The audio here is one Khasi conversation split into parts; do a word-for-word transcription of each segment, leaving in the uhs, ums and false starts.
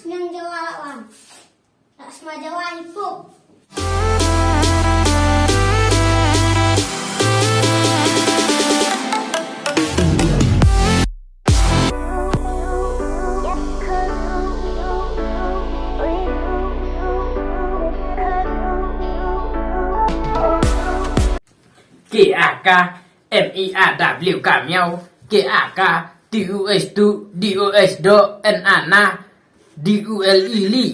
Sniang Jawa la wan. Tak semua Jawa hipup. K A K, M E A W, ka miaw. K A K, T O S to, D O S do, N A na, D O L E li.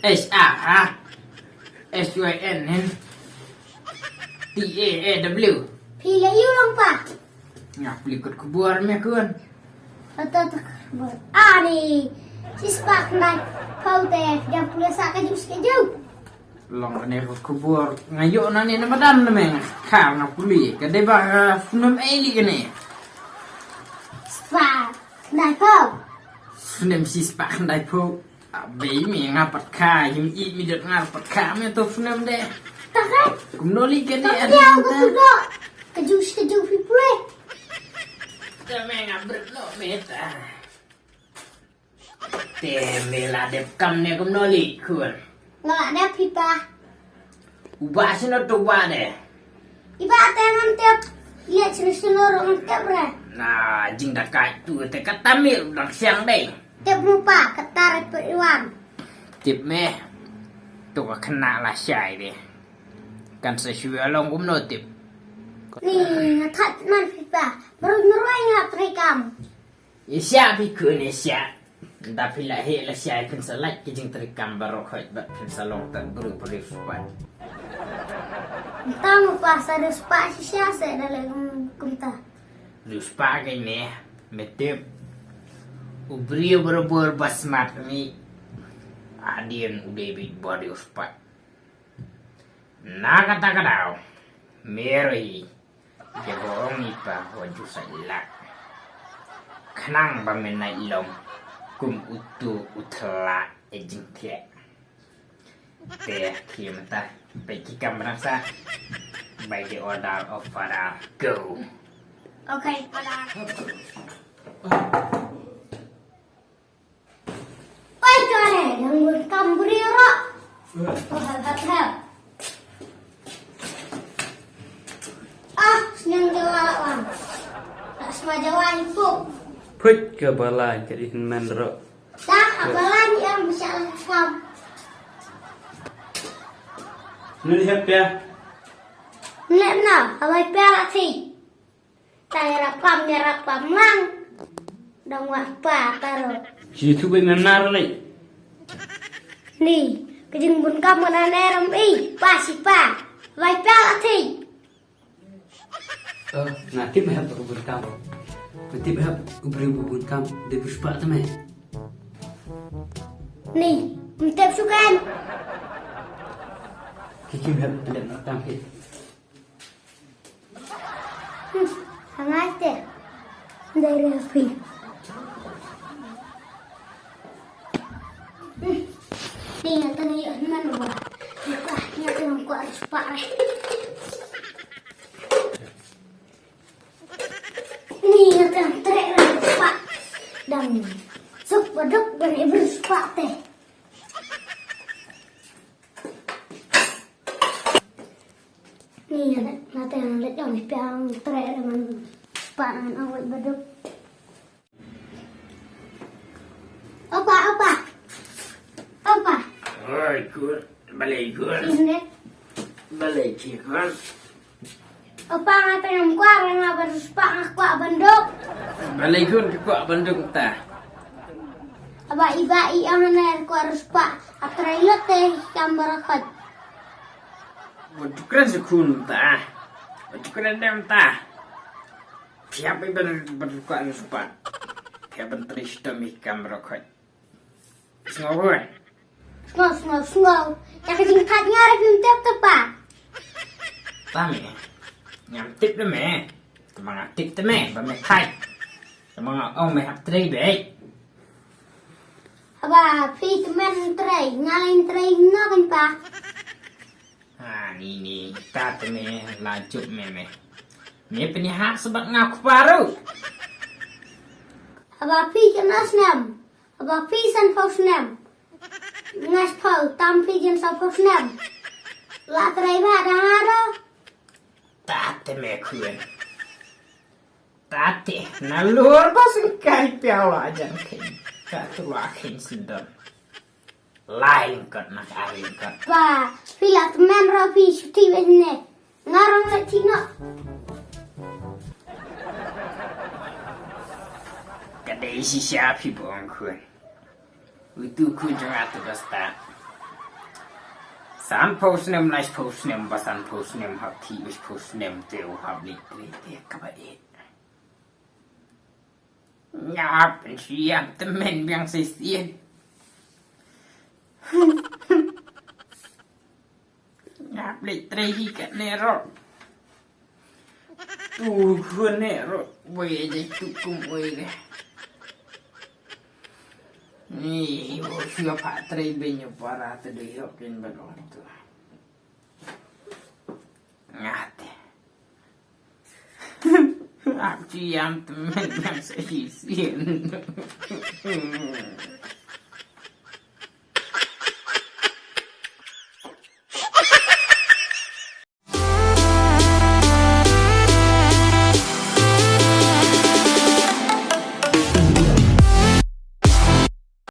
H A, ha. S Y N, hen. T A A W. Phi la ïoh long pa. Nga pli kut khubor me kun. Kata tak khubor. Ani. Sis pak nai. Pau te. Jam pula sa ka jus ka jus. Long kane ka khubor nga ïoh na ne na madan na me nga khar nga puli ka dei ba ka snem ei li kane. Spa khnai pau. Snem si spa khnai pau. Abei me nga pat kha yim i mi dot nga pat kha me to snem de. Takai. Kumno li kane. Takai aku tu dok. Kejus kejus pi pule. Te me nga bret lo me ta. Te me la dep kam ne kumno li khun. Nga la dep phi pa. Uba sino to uba de. Iba te ngam tep. Ïa sino sino ro ngam tep re. Na jing da kai tu te kata me dang siang de. Tep rupa kata re pe iwan. Tep me. To ka khana la shai de. Kan sa shu long kumno tep. Ni nga that man phi pa. Baru nyeruai nga trei kam. Ïa sha phi khun ïa sha. Da phi la heh la sha phin sa lait ki jingtrei kam baroh khoit bad phin sa long tang bru bru spa. Tang pa sa de spa shisha se da le kum kumta. Lu spa ke ne me tip. U briew barabor ba smat ni. Adien u David body u spa. Na kata ka daw. Mary. Ïa ba ong i pa wa ju sa ilak. Khnang ba men na ilom kum utu utla e jingthiah. Te ki mata pe ki kam rang sa. By the order of father, go. Okay, father. Oi kane, nang bun kam bri ro. Oh, hap hap hap. Ah, sniang Jawa la wan. Tak semua Jawa ni pun. Put ke balai ke di men ro. Dah, balai ni am bisa kam. Ni hep ya. Ni na, abai pia la si. Ta ïarap kam, ïarap kam lang. Dang wah pa taro. Shi tu be memar ni. Ni, ka jingbun kam mana neram i, pa si pa. Wai pa la ti. Oh, nga tip hep ka bun kam. Nga tip hep u briew u bun kam de bus pa tame. Ni, ym tip sukan. Ki kim hep ade tam ki. Hmm, hangai te. Dai re phi. Hmm. Ni nga tang ïa man wa. Ni ka, ni ka nang kwah spa. Ni nga tang treh spa. Dang suk baduk ban ibru spa te. Ni nga tang leit ong piang treh man spa ngan ong wei baduk. Opa, opa. Opa. Oi, kur. Balei kur. Sini. Balei ki kur. Opa nga tang kwah nga ban spa nga kwah banduk. Balei kur ki kwah banduk ta. Aba iba i ang na kwah spa. Atrai lote kam barakat. Wat kren se khun ta. Wat kren dem ta. Thiap i ban ban kwah spa. Thiap ban trei stom i kam barakat. Sngew bun. Sngew, sngew, sngew. Ïa ka jingthait nga ruh phim tip te pa. Tang ïa. Ngam tip de me. Te ma nga tip te me ba me thait. Te ma nga ong me hap trei beit. Haba phi te men trei, nga leh trei no kan pa. Ha ni ni, ta te me la juk me me. Me pynïaid ha sbat nga kpa ruh. Haba phi kena snem. Ba phi san phew snem. Nga sphew tam phi jan san phew snem. La trei ba da nga do. Tate me khun. Tate na lur ba sngkai pia la jan khin. Tate la khin sndon. Lai lingkot na ka lingkot. Ba phi la tmen ro phi shuti ben ne. Nga rong le tino. Ka dei shisha phi bong khun. Utu khun jong atu basta. San phew snem lai phew snem ba san phew snem hap thi wis phew snem te u hap ni tre te kaba e. Ngap siam temen biang sisien. Ngap le tre hi ka ne ro. Tu khun ne ro. Wei je tu kum wei le. Ni wo shua pa tre ben yo para te de hop jen ba long tu. Ngate. Ap siam temen biang sisien.